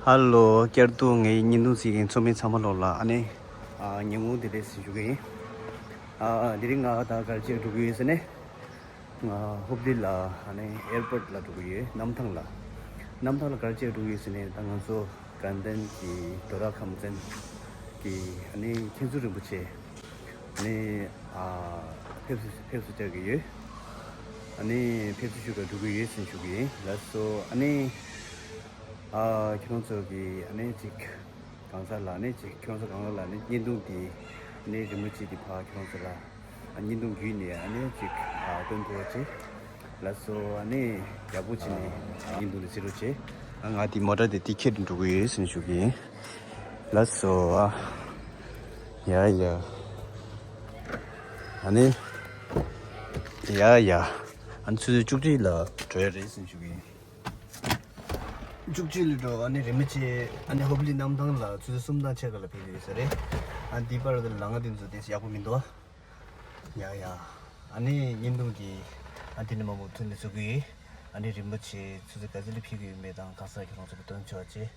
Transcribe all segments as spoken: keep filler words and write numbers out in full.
ཧ་ལོ། བསྐྱར་དུ་ངའི་བརྙན་ཐུང་གཟིགས་མཁན་ཚོགས་མི་ཚང་མ་ལོག་ལ་ཨ་ནི། ཨ། ཉིན་གུང་བདེ་ལེགས་ཞུ་གི་ཡིན། ཨ། དེ་རིང་ང་ད་ག་རེ་བྱེད་འགྲོ་གི་ཡོད་ཟེར་ན། ང་ཧོབ་ལི་ལ་ཨ་ནི་ཨེར་པོར་ཊི་ལ་འགྲོ་གི་ཡོད། གནམ་ཐང་ལ། གནམ་ཐང་ལ་ག་རེ་བྱེད་འགྲོ་གི་ཡོད་ཟེར་ན། ད་ང་ཚོ་དགའ་ལྡན་གྱི་རྡོ་ར་ཁམས་ཚན་གྱི་ཨ་ནི་མཁན་ཟུར་རིན་པོ་ཆེ་ཨ་ནི། ཨ། ཕེབས་བསུ་ཕེབས་བསུ་བཅར་གི་ཡོད། ཨ་ནི་ཕེབས་བསུ་ཞུ་ག་འགྲོ་གི་ཡོད་ཟེར་ཞུ་གི་ཡིན། ལགས་སོ། ཨ་ནི། ཨ། ཁྱེད་རང་ཚོ་གི་ཨ་ནི་ཅིག་གང་ཟག་ལ་ནི་ཅིག་ཁྱེད་རང་ཚོ་གང་ལ་ནི་བརྙན་ཐུང་འདི་ནི་རིན་པོ་ཆེ་འདི་ཕར་ཁྱེད་རང་ཚོ་ལ་ཨ་བརྙན་ཐུང་བརྒྱུད་ནས་ཨ་ནི་ཅིག་ཨ་སྟོན་ཐུབ་པ་བྱེད། ལགས་སོ། ཨ་ནི་ཡག་པོ་བྱས་ནས་ཨ་བརྙན་ཐུང་འདི་གཟིགས་རོགས་བྱེད། ཨ། ང་འདི་མོ་ཊ་འདི་ཊི་ཁེཊ་འགྲོ་གི་ཡོད་ཟེར་ཞུ་གི་ཡིན། ལགས་སོ། ཨ། ཡ་ཡ། ཨ་ནི། ཡ་ཡ། ཨ་ནི་ཆུ་ཚོད་བཅུ་གཅིག་ལ་འགྲོ་ཡ་རེད་ཟེར་ཞུ་གི་ཡིན། བཅུ་གཅིག་ལ་འགྲོ། ཨ་ནི་རིན་པོ་ཆེ་ཨ་ནི་ཧོབ་ལི་གནམ་ཐང་ལ་ཆུ་ཚོད་གསུམ་དང་ཕྱེད་ཀ་ལ་ཕེབས་ཀྱི་ཡོད་ས་རེད། ཨ། འདི་པར་དེ་ལ་ང་དེ་ཚོ་དེ་ཡག་པོ་མི་འདུག་ཡ་ཡ། ཨ་ནི་བརྙན་ཐུང་འདི་ཨ་དེ་ནས་མང་པོ་ཐོན་ནས་བཟོ་གི་ཡིན། ཨ་ནི་རིན་པོ་ཆེ་ཆུ་ཚོད་ག་ཚོད་ལ་ཕེབས་ཀྱི་ཡོད་མེད་དང་གང་ཟག་ཁྱེད་རང་ཚོ་གི་སྟོན་ཆོག་ཅེས།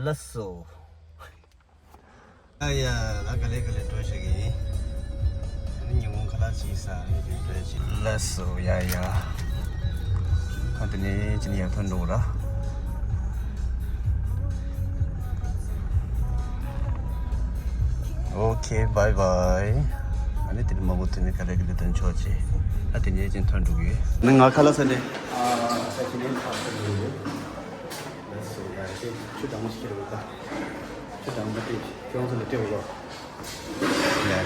ལགས་སོ། ཨ་ཡ། ད་ག་ལེ་ག་ལེ་འགྲོ་ཤེས་ཀྱི་ཡིན། ཨ་ནི་ཉིན་གུང་ཁ་ལག་ཅིག་ཟ་ཡི་འགྲོ་ཤེས། ལགས་སོ། ཡ་ཡ། ཨ་དེ་ནས་ཅི་ནས་ཡར་ཐོན་འགྲོ་ར། ཨོ་ཁེ། བའི་བའི། ཨ་ནི་དེ་ནས་མང་པོ་ཐོན་ནས་ག་ལེ་ག་ལེ་ཐོན་ཆོག་ཅེས། ཨ་དེ་ནས་ཅི་ཐོན་འགྲོ་གི་ཡོད། ནི་ང་ཁ་ལག་ཟ་ནས། ཨ། ད་ཅི་ནས་ཕར་ཐོན་འགྲོ་གི་ཡོད། ལགས་སོ། ཡ་ཡ། ཆུ་གྲང་མོ་ཞིག་ཁྱེར་འོང་ད། ཆུ་གྲང་མོ་སྟེར། ཁྱོད་རང་ཚོ་ལ་སྟེར་རོགས། ཡ།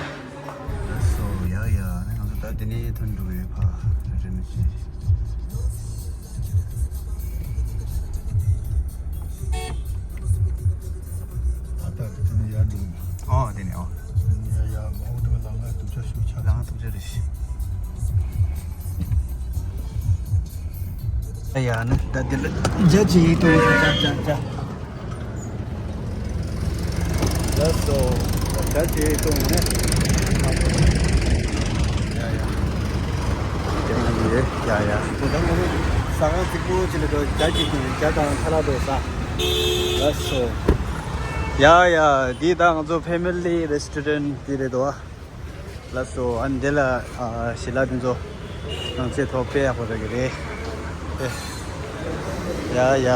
ལགས་སོ། ཡ་ཡ། ང་ཚོ་ད་དེ་ནས་ཐོན་འགྲོ་གི་ཡོད་ཕ། རེད་མི་ཤེས། ཨ་ད་དེ་ནས་ཡར་འགྲོ། ཨོ་དེ་ནས་ཨོ། ཡ་ཡ། མ་འོངས་དུས་ལམ་ཁ་སྡུག་ཅག་ཞིག་ཆགས། ལམ་ཁ་སྡུག་ཅག་རེད་ཤི། ཨ་ཡ། ནི་ད་འདི་ལ་ཇ་ཅིག་འཐུང་། ཇ་ཇ་ཇ། ལགས་སོ། ཇ་ཅིག་འཐུང་ནས། ཡ་ཡ། དེ་ཡིན། ཡ་ཡ། དེ་ད་ང་ཚོ་ཟ་ཁང་རྫིག་པོ་ཅིག་ལ་འགྲོ། ཇ་ཅིག་འཐུང་། ཇ་དང་ཁ་ལག་འགྲོ་ཟ། ལགས་སོ། ཡ་ཡ། འདི་ད་ང་ཚོ་ཕེ་མི་ལི་རེ་སི་ཊོ་རེན་ཊི་འདི་རེད་དོ། ལགས་སོ། ཨ་ནི་འདི་ལ་ཨ་ཞལ་ལག་འདི་ཚོ་ང་ཚོས་ཐོག་དཔེ་ཡག་པོ་རག་གི་རེད། ཨེ། ཡ་ཡ།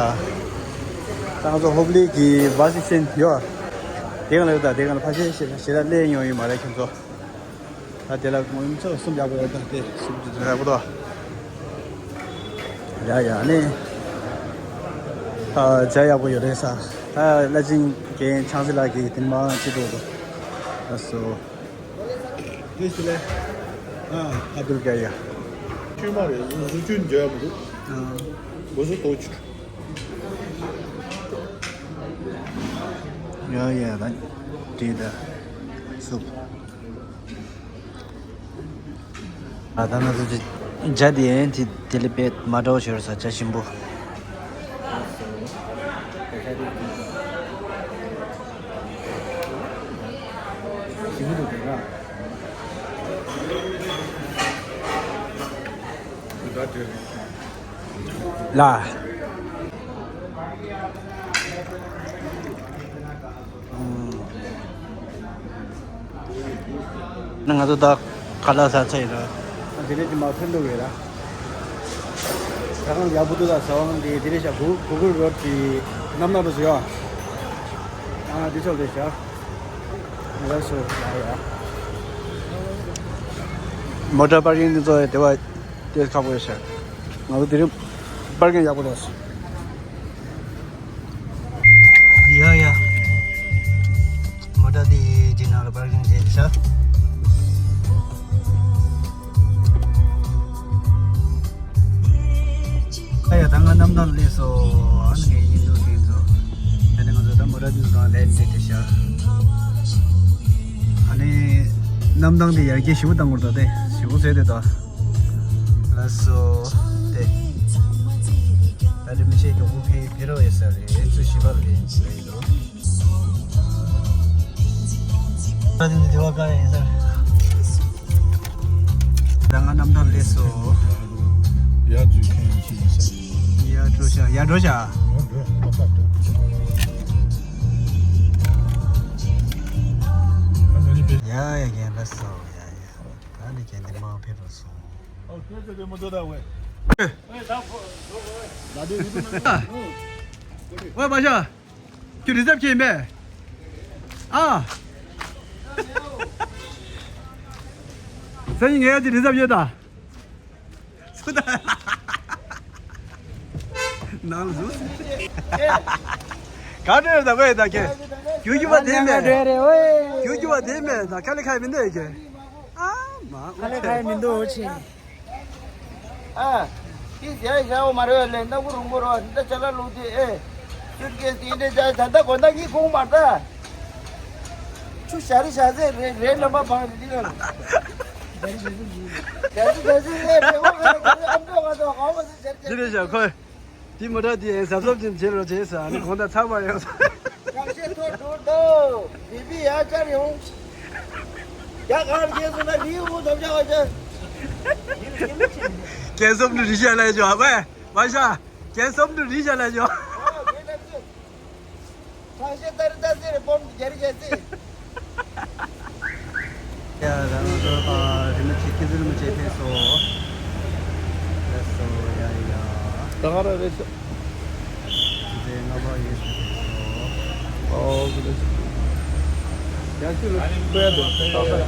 ད་ང་ཚོ་ཧོབ་ལི་གི་བྷ་སི་སི་ཊེན་ཡོད། དེ་ག་ལ་ཡོད། ད་དེ་ག་ལ་ཕ་ཤེ་ཞལ་ལག་ཞལ་ལག་ལེན་ཡོང་ཡོད་མ་རེད་ཁྱོད་ཚོ། ད་དེ་ལ་ངོ་མཚར་གསུམ་ཡག་པོ་ཡོད། ད་དེ་གསུམ་དེ་ཚོ་ཡག་པོ་འདུག་ཡ་ཡ། ཨ་ནི་ཨ་ཇ་ཡག་པོ་ཡོད་རེད་ཟ། ད་བླ་ཆེན་རྒན་ཆང་སི་ལགས་ཀྱིས་དེ་མ་ཅི་འགྲོ་འདུག་ལགས་སོ། ཨ་ཨབ་དུལ་ག་ཡ། ཆུ་མ་རེད། བཟོ་བཅོས་འཇལ་ཡག་མི་འདུག་ཨ། འགོ་བཟོ་ཏོག་ཅིག་ཡ་ཡ། ད་དེ་ད་སུབ། ཨ། ད་ང་ཚོ་ཇ་དེ་ཡན་དེ་དེ་ལས་དཔེ་མ་འདྲ་བ་ཞིག་ཡོད་ས། ཇ་ཞིམ་པོ། ཞིམ་པོ་འདུག་དེ་ར། ལ། ང་ཚོ་ད་ཁ་ལག་ཟ་ཚར་ཡིན་ར། དེ་རིང་དེ་མ་ཐོན་འདུག་གས་ར། ཟ་ཁང་ཡག་པོ་འདུག་ད། ཟ་ཁང་དེ་དེ་རིང་ཤ་གུ་གུ་གུ་རོ་དེ་གནམ་ནང་དུ་ཟོས་ཡ། ཨ་དེ་ཆོག་རེད་ཤག་ལགས་སོ། ཡ་ཡ། མོ་ཊ་པར་ཀིང་དེ་ཚོ་དེ་བ་དེ་ཁག་པོ་ཡོད་ཤག་ང་ཚོ་དེ་རིང་པར་ཀིང་ཡག་པོ་རེད། ཡ་ཡ། མོ་ཊ་དེ་ཅི་ནང་ལ་པར་ཀིང་བྱས་ཤག་ཨ་ཡ། ད་ང་གནམ་ཐང་སླེབས་སོང་། ཨ་ནི་ངའི་ཡིན་འདུག་དེ་ཚོ། ཨ་ནི་ང་ཚོ་ད་མོ་ཊ་དེ་ཚོ་ལེན་བྱས་ཏེ་ཤག་ཨ་ནི་གནམ་ཐང་དེ་ཡར་རྒྱས་ཞེ་པོ་བཏང་དགོས་རེད་ད། དེ་ཞེ་པོ་བཟོས་ཏེ་ད། ལགས་སོ། དེ་ད་རིན་པོ་ཆེ་མགྱོགས་པོ་ཕེབས་ཕེབས་རོགས་ཡོད་ས་རེད། ཚོད་བཞི་པ་ལ་རེད་ཟེར་ཡོད་དོ། ད་དེ་འདི་བ་ག་ཡིན་ས་རེད། ད་ང་གནམ་ཐང་སླེབས་སོང་། ཡ་ཇུ་ཁེན་ཅི་ཡིན་ས། ཡར་འགྲོ་ཤག་ཡར་འགྲོ་ཤག་ཡ་ཡ་རྒན་ལགས་སོ། ཡ་ཡ། ད་ནི་རྒན་འདི་མར་ཕེབས་པ་སོང་། ཨོ་ཁྱོད་ཚོ་རེད་མ་འགྲོ་ད་ཝེ། ཝེ་མ་ཤ། ཁྱོད་རི་ཟབ་ཁྱེད་ཡིན་པས། ཨ། སང་ཉིན་ངའི་ཡ་གཅིག་རི་ཟབ་ཡོད་ད། སུ་ད། ནང་ལ་ཟུག་ག་འདྲ་ཡོད་ད་ཝེ་ད་ཁྱེད། རྒྱུ་རྒྱུ་བ་དེ་མེད། རྒྱུ་རྒྱུ་བ་དེ་མེད་ད་ཁ་ལི་ཁ་མི་འདོད་ཁྱེད། ཨ་མ་ཁ་ལི་ཁ་མི་འདུག་ཨོ་ཆེ། ཨ། ཏི་ཟེར་བཞག་འོ་མ་རེད་ལས་སྣ་ཁུ་རུང་པོ་རོ་འདི་ཆ་ལ་ལུག་དེ་ཨེ། སུཊ་ཀེ་སི་དེ་འདྲ་བཞག་ད་ལྟ་དགོང་དག་གཉིད་ཁུག་མ་ད། ཆུ་ཞར་ཞར་ཟེར་རེད་རེད་ལམ་པ་བང་རེད་འདི་ལ། རྒྱ་སི་རྒྱ་སི་ཨེ་རེད་འོ་ཁ་རེད་ཨམ་ཅོག་ག་ཚོད་ཧོ་མ་ཟེར་ཟེར་ཟེར། འདི་རེད་བཞག་ཁོས། དེ་མོ་ཊ་དེ་གཟབ་གཟབ་ཅིག་བྱེད་རོགས་བྱེད་ཟེར། ཨ་ནི་དགོང་དག་ཚར་མ་ཡོང་ཟེར། ཁ་ཤས་ཐོ་འགྲོ་འདུག་བི་བི་ཡར་བཅར་ཡོང་། རྒྱ་གར་རྒྱལ་སོང་ན་རི་འུ་དོམ་བྱ་བ་བྱ། རྒྱལ་སོང་ནི་རི་བྱ་ལ་ཡོད་ཨ་ཝེ་མ་ཤ། རྒྱལ་སོང་ནི་རི་བྱ་ལ་ཡོད། ཁ་ཤས་ཏར་ཏར་ཟེར་སྤོམ་རྒྱ་རི་རྒྱ་སེ། ཡ་ད་ང་ཚོ་ཨ་རི་མོ་ཆེ་ཁྱི་ཟེར་མོ་ཆེ་ཕེབས་སོ། ལགས་སོ་ཡ་ཡ། ད་ག་ར་རེད་ཤག་ཁྱི་ཟེར་ལྔ་པ་ཡོད་ཤག་ཕེབས་སོ། ཨོ་གི་རེད་ཤག་ཡ་ཁྱི་ལ་ཁོ་ཡ་དོ་ཏག་ཏག་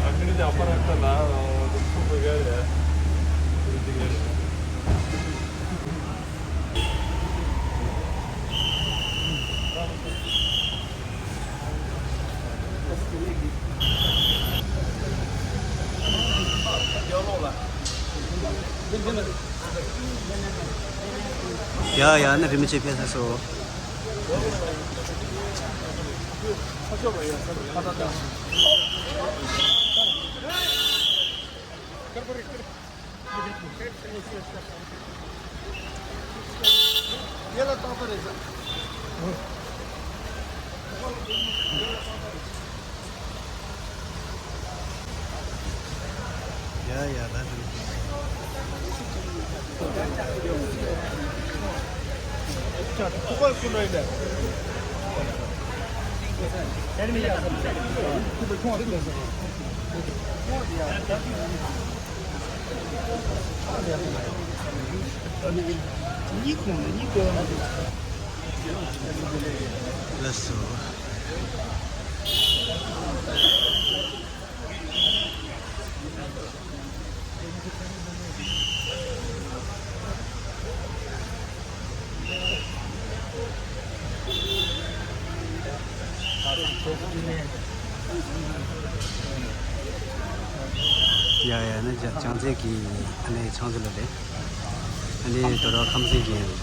ཡ་ཡ་ནི་རི་མོ་ཆེ་ཕེབས་སོ། ཡ་ཡ་ད་དེ་ལགས་སོ། ཡ་ཡ་ནི་ཅང་ཙེ་གི་ཨ་ནི་ཆང་ཟི་ལ་རེད། ཨ་ནི་དོ་ར་ཁམས་སེང་གི་རེད།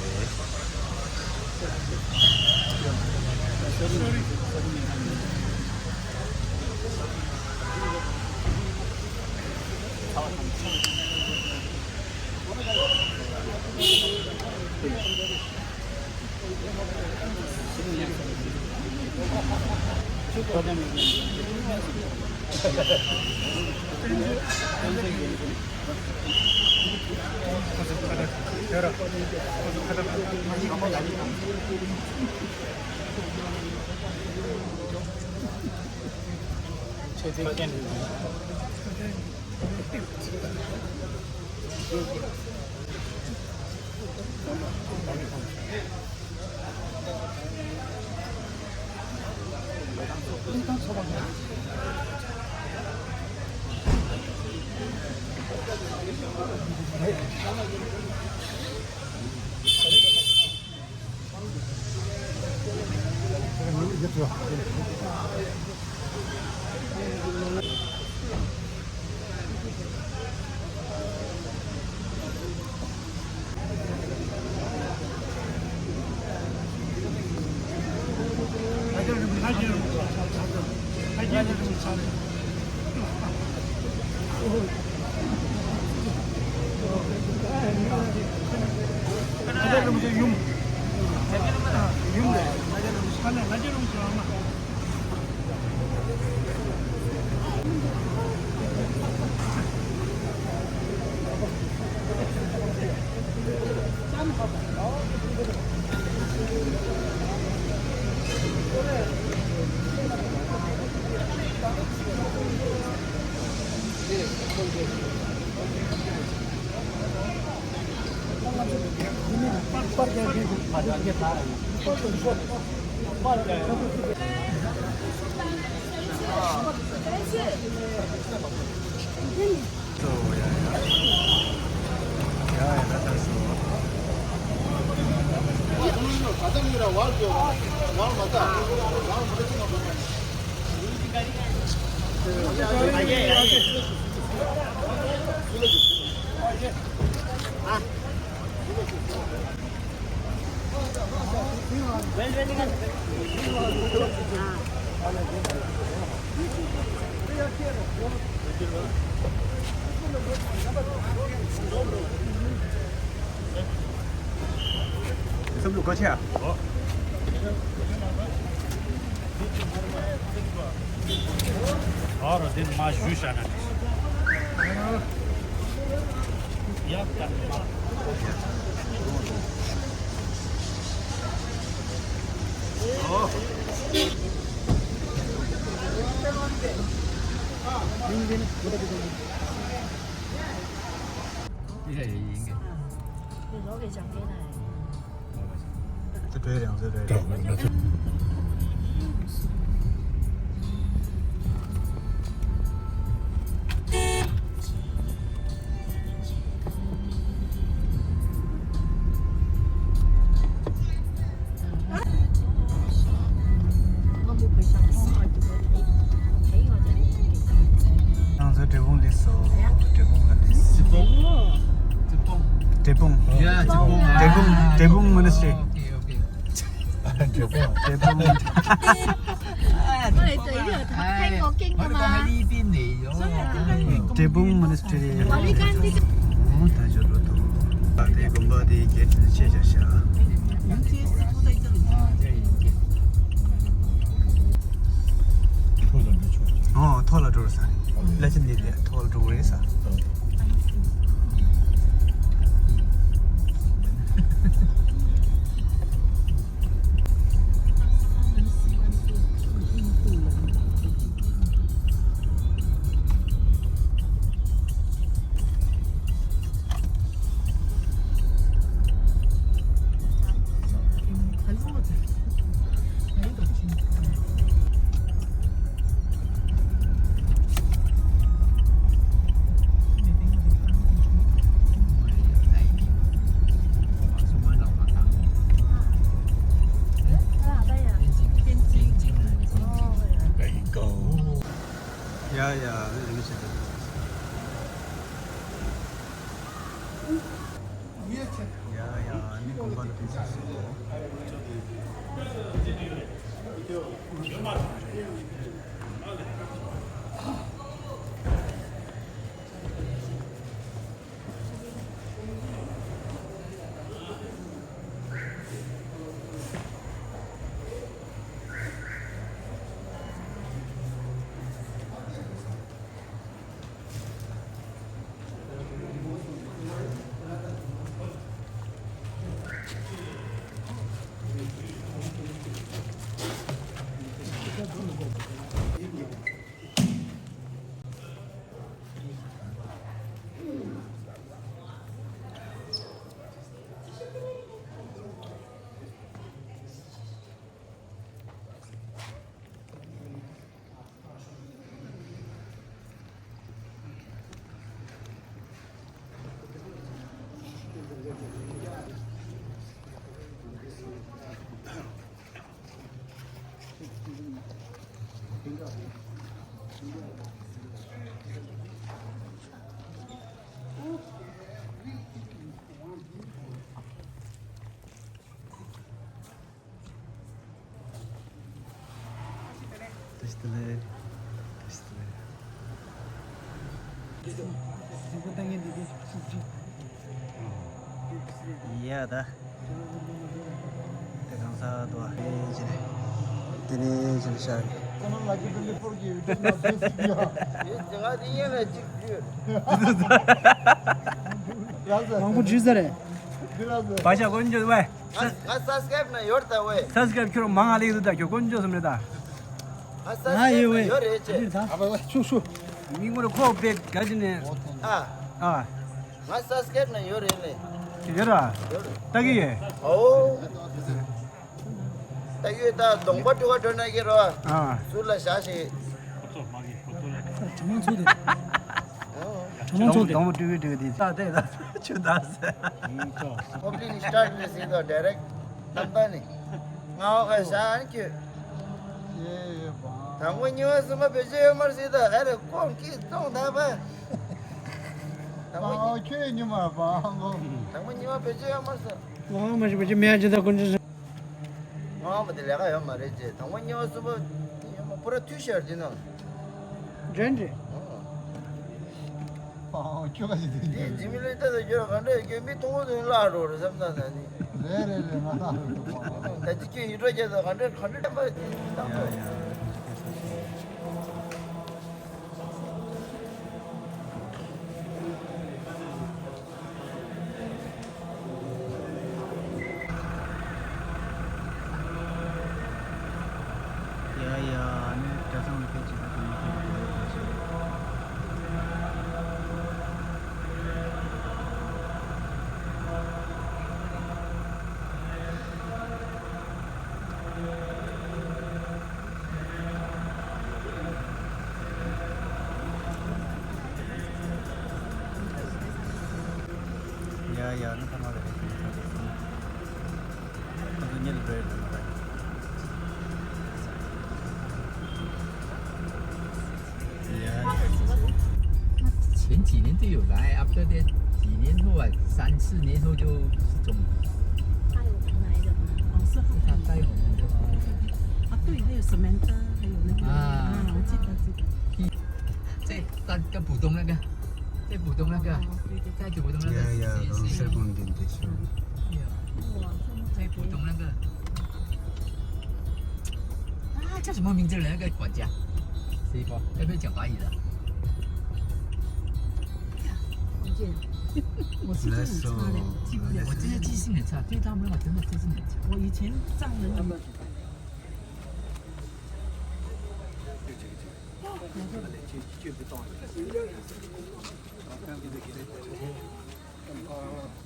བསམ་བློ་ག་ཆེ་ཨ། ཨ་རོ་དེ་མ་ཞུ་ཤ་ན། ཡག་ད། ཨོ། ང་ཚོ་འབྲས་སྤུངས་སླེབས་སོང་། འབྲས་སྤུངས་ལ་སླེབས་སོང་། འབྲས་སྤུངས། འབྲས་སྤུངས། འབྲས་སྤུངས། འབྲས་སྤུངས། འབྲས་སྤུངས་མུ་ནི་སི་ཊི་རི། འབྲས་སྤུངས། འབྲས་སྤུངས། འབྲས་སྤུངས་མུ་ནི་སི་ཊི་རི། ད་ཇོ་རོ་ཏོ། ད་དེ་དགོན་པ་དེའི་གེ་ཊི་ནས་ཕྱེ་བཞག་ཤག་ཨོ། ཐོག་ལ་འགྲོ་ས། བླ་ཆེན་འདི་ལས་ཐོག་ལ་འགྲོ་གི་རེད་ས། ཡ་ཡ། ཡ་ཡ། ཨ་ནི་དགོན་པ་ལ་ཕེབས་སོང་། བཀྲ་ཤིས་བདེ་ལེགས། བཀྲ་ཤིས་བདེ་ལེགས། ཡ་ད། དེ་གང་ས་དུ་བ། དེ་ནས་ཅི་ནས་ཤར། མང་པོ་འཇུས་ས་རེད། བ་ཤ་དཀོན་མཆོག་ཝེ། ང་ང་སབ་སི་ཀ་རེབ་ན་ཡོད་ད་ཝེ། སབ་སི་ཀ་རེབ་ཁྱོད་མང་ང་ལེགས་འདུག་ད་ཁྱོད་དཀོན་མཆོག་གསུམ་རེད་ད། ང་སབ་སི་ཀ་རེབ་ན་ཡོད་རེད་ཅེ། ཨ་བ་ཤུ་ཤུ། མི་ངོ་རེ་ཁོ་བེད་ག་ཅི་ནས། ཨ། ཨ། ང་སབ་སི་ཀ་རེབ་ན་ཡོད་རེད་ལེ། ཡོད་ར། ལྟ་གི་ཡོད། ཨོ། ད་ཡོད་ད་གདོང་པ་འགྲོ་བ་འགྲོ་ན་གི་རོ། ཨ། ཟུར་ལ་བཞག་ཞིག་གྲོ་མང་ཚོ་དེ། གྲོ་མང་ཚོ་དེ། གདོང་པ་འགྲོ་གི་འགྲོ་གི་དེ། ད་དེ་ད་ཆུ་ད་ཟེར། ཧོབ་ལི་ནི་སི་ཊར་ཊི་ནི་ཟེར་དོ་ཌའི་རེག་ཊི་རྣམ་ཐར་ནི། ང་འོ་ཁ་ཤ་ཨན་ཁྱོད། དང་པོ་གཉིས་པ་གསུམ་པ་བེད་སྤྱོད་ཡོད་མར་ཟེར་ད་ཧ་རེ་ཀོང་ཀི་ཙོང་ད་པ། དང་པོ་གཉིས། ཁྱོད་གཉིས་མ་པ་ཨང་གོ། དང་པོ་གཉིས་པ་བེད་སྤྱོད་ཡོད་མར་ཟེར། ང་མ་ཤི་བ་ཅི་མེད་ཅི་ད་ཀུན་ཅི་ཟེར། ང་མ་དེ་ལས་ཀ་ཡོད་མ་རེད་ཅེ། དང་པོ་གཉིས་པ་གསུམ་པ་ཡོད་མ་པུ་ར་ཐུ་ཤར་དེ་ནང་། འདྲེན་འདྲེན། ཨང་། ཁྱོད་ཀ་ཞིག་དེ་དེ་ཇི་མི་ལོས་ལྟ་ད་ཁྱོད་ག་འདྲ་ཁྱོད་མི་མཐོང་བོ་དོན་བརླག་འགྲོ་རེད་བསམ་ན་ད་ནི། རེད་རེད་རེད། ང་བརླག་འགྲོ་ད་ཅི་ཁྱོད་ཡིད་འཕྲོག་རྒྱག་ད་ག་འདྲ་ག་འདྲ་བསྟན་པ་བཏང་ཐོག་ཡ་ཡ། ཨ་ནི་གྲྭ་ཚང་ནས་ཕེབས་ཀྱི་ད་དུང་ཡོད་ཀྱི་ཡོད་ཀྱི་ཡོད་ཀྱི། ཡ་ཡ། ཨ་ནི་ཐ་མ་རེད། ཁོ་ཚོ་གཉིད་ལ་འགྲོ་ཡི་འདུག་མ་རེད།前几年都有来，after that 几年后啊，三四年后就失踪。他有来的吗？哦，是后来。他带我们的。啊，对，还有 Samantha，还有那个，啊，我记得这个。在在在浦东那个，在浦东那个，哦，对对对。在浦东那个。呀呀，谁谁谁？龙蛇宫殿的时候。哎呀，在浦东那个。 啊，叫什么名字来？那个管家，谁不？要不要讲华语的？我记得，我记性很差的，记不了。我真的记性很差，对他们我真的记性很差。我以前丈人。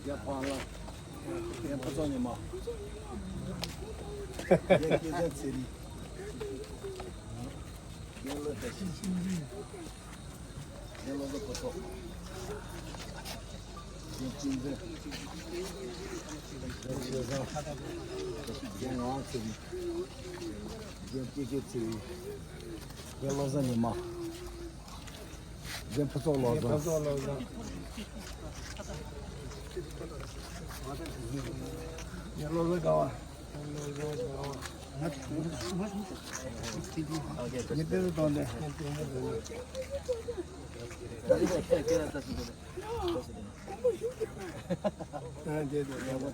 རྒན་ཕོ་བྲང་ལགས། རྒན་ཕུན་ཚོགས་ཉི་མ། རྒན་སྐལ་བཟང་ཚེ་རིང་། རྒན་བློ་བདེ་ཆེན། རྒན་བློ་བཟང་ཕུན་ཚོགས། རྒན་བསྟན་འཛིན། རྒན་ཆོས་བཟང་། རྒན་ངག་དབང་ཚེ་རིང་། རྒན་སྐྱིད་སྐྱིད་ཚེ་རིང་། རྒན་བློ་བཟང་ཉི་མ། རྒན་ཕུན་ཚོགས་བློ་བཟང་། རྒན་ཕུན་ཚོགས་བློ་བཟང་། རྒན་བློ་བཟང་དགའ་བ། རྒན་བློ་བཟང་དགའ་བ། ངས་དཔེ་བཟོ་བཏང་སྟེ། ཨ། དེ་དེ་ཡག་པོ།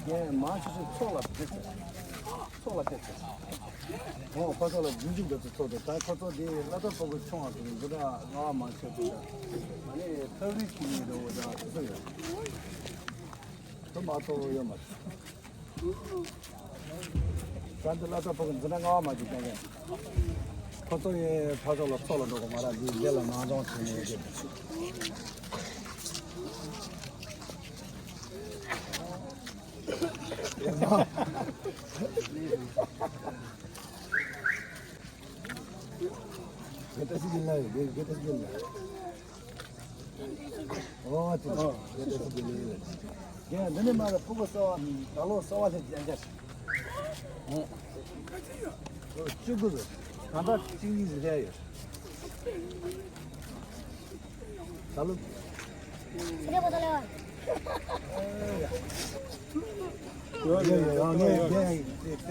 རྒན་མང་ཆེ་ཤོས་ཚོགས་ལ་ཕེབས་ཚེ། ཚོགས་ལ་ཕེབས་ཚེ། ཨོ་ཁོ་ཚོ་ལ་རྒྱུན་འཇུག་འདི་ཚོ་ཚོགས་འདུག་ད་ཁོ་ཚོ་འདི་བླ་ཐབས་སྤོ་བོ་ཆུང་བ་དང་འདི་འདྲ་ལྔ་བ་མང་ཆེ་འདུག་ད་ཨ་ནི་ཐབས་རིག་གི་མི་འདུག་ད་དེ་ཚོ་ཡོད། དེ་མ་གཏོགས་ཡོད་མ་རེད། ད་འདི་བླ་ཐབས་སྤོ་བོ་འདི་འདྲ་ལྔ་བ་མང་ཆེ་ཀྱང་ཡོད། ཁོ་ཚོ་ཡི་ཕ་ཚོ་ལ་ཚོགས་ལ་འགྲོ་གི་མ་རེད། འདི་འདི་ལ་ནང་སྦྱོང་བྱེད་ནས་ཡོད་ཀྱི། ཨོ་ཙི། ཨོ་ཙི། ཡ་འདི་ནས་མར་ཕྲུ་གུ་གསོ་བ། ད་ལོ་གསོ་བ་སླེབས་ཀྱང་འཇགས། ཨོ་བཅུ་དགུ་ཟེར། གང་ལྟར་གཅིག་གཉིས་ཟེར་ཡ་ཡོད། ད་ལོ། ཡོད་ཡོད་ཡོད་ངས་ངས་ངས་བལྟས་བ།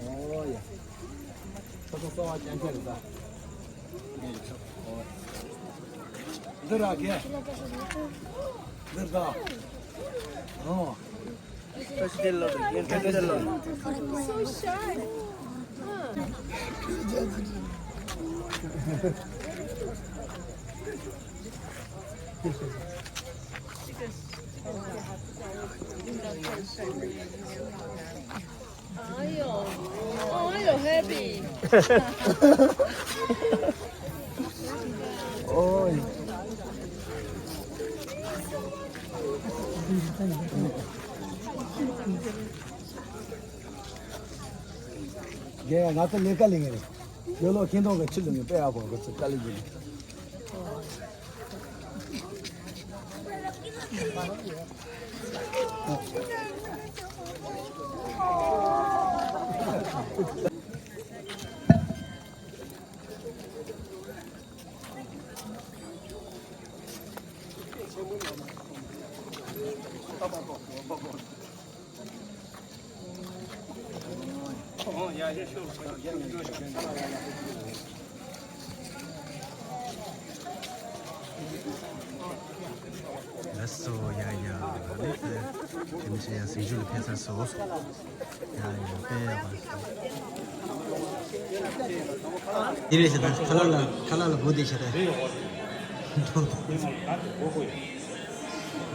ཨོ་ཡ། ཁོ་ཚོ་གསོ་བ་རྐྱང་རྐྱང་རེད་ད། འདི་ར་གས། འདི་ར་ད། ཨོ། So shy. Ayo, ayo, happy. Oi. ཡ་ཡ་ང་ཚོ་ལས་ཀ་ལས་ངེས་རེད། ཡོད་ལོ་ཁྱེད་རང་གི་ཆུ་ལུང་གི་དཔེ་ཡག་པོ་གོ་ཚོད་དཀའ་ལས་རྒྱུ་རེད། ལགས་སོ་ཡ་ཡ། ཨ་ནི་དེ་དེ་མི་ཤེས་ཡ་ཟིང་ཆུ་ལ་ཕེབས་ཚར་སོ། ཡ་ཡ་དཔེ་ཡག་པ། དེ་རེད་ཤག་ད་ཁ་ལག་ལ་ཁ་ལག་ལ་སྒོ་བསྡད་ཤག་ད། ལགས་སོ་ཁ་ལག་སྒོ་བསྡད་ཤག་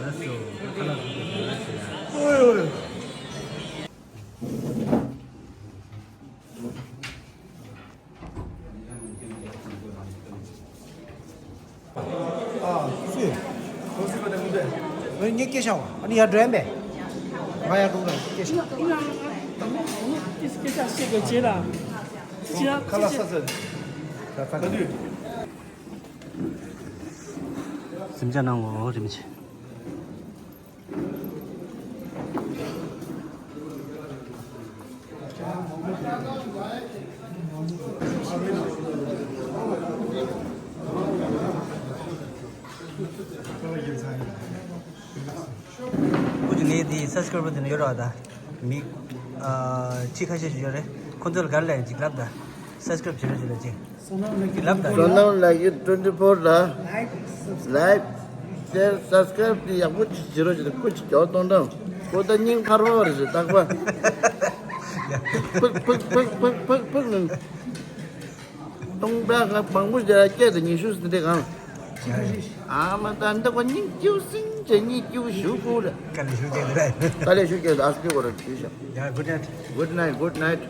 ལགས་སོ་ཡ། ཨོ་ཡ་ཨོ་ཡ། ཨ་སུ། ཁོ་སུ་པ་དེ་མི་འདུག་ངས་སྐད་ཆ་བ་ཨ་ནི་ཡར་འགྲོ་ཡ་མེད། ང་ཡར་འགྲོ་གི་སྐད་ཆ། སྐད་ཆ་བཤད་དགོས་བྱས་ལ། ཁ་ལག་ས་ས། ག་དུས། སེམས་ཅན་ནང་ངོ་རིམ་ཆེ། ཀུ་ཅི་ངའི་དེ་སབ་སི་ཀ་རའི་བར་དེ་ནས་ཡོད་ར་བ་ད། མི་ཁྲི་ཁ་ཤས་ཤིག་ཡོད་རེད། ཁོ་ཚོ་ལ་ག་རེ་ལབ་ཡིན་ཅིག་ལབ་ད། སབ་སི་ཀ་རའིབ་བྱེད་རོགས་བྱེད་ལབ་ཅིག་ལབ་ད། བསོད་ནམས་ལགས་ཀྱི་ཊུ་ཝེན་ཊི་ཕོར་ལ་ལའིཀ་ཤེར་སབ་སི་ཀ་རའིབ་དེ་ཡག་པོ་ཅིག་བྱེད་རོགས་བྱེད་དང་། སྐུ་མཁྱེན་ཀྱོག་གཏོང་དང་། ཁོ་ད་སྙིང་ཁར་བ་རེད་ཟེར་རྟག་པ། ཕུག་ཕུག་ཕུག་ཕུག་ཕུག་ཕུག་ནང་སྟོང་པ་ང་མང་པོ་ཞིག་སྐད་དང་ཉི་ཤུ་ཟིན་དེ་གང་། ཨ་མ་ད་འདི་ཁོ་སྙིང་སྐྱུག་སིན་ཅེ་སྙིང་སྐྱུག་ཞུ་དགོས་རེད། དཀའ་ལས་ཞུ་གི་རེད། དཀའ་ལས་ཞུ་གི་རེད། ཨ་སྐྱུག་གོ་རེད་ཞུ་ཤག་ཡ་གུཌ་ནའིཊ། གུཌ་ནའིཊ་གུཌ་ནའིཊ།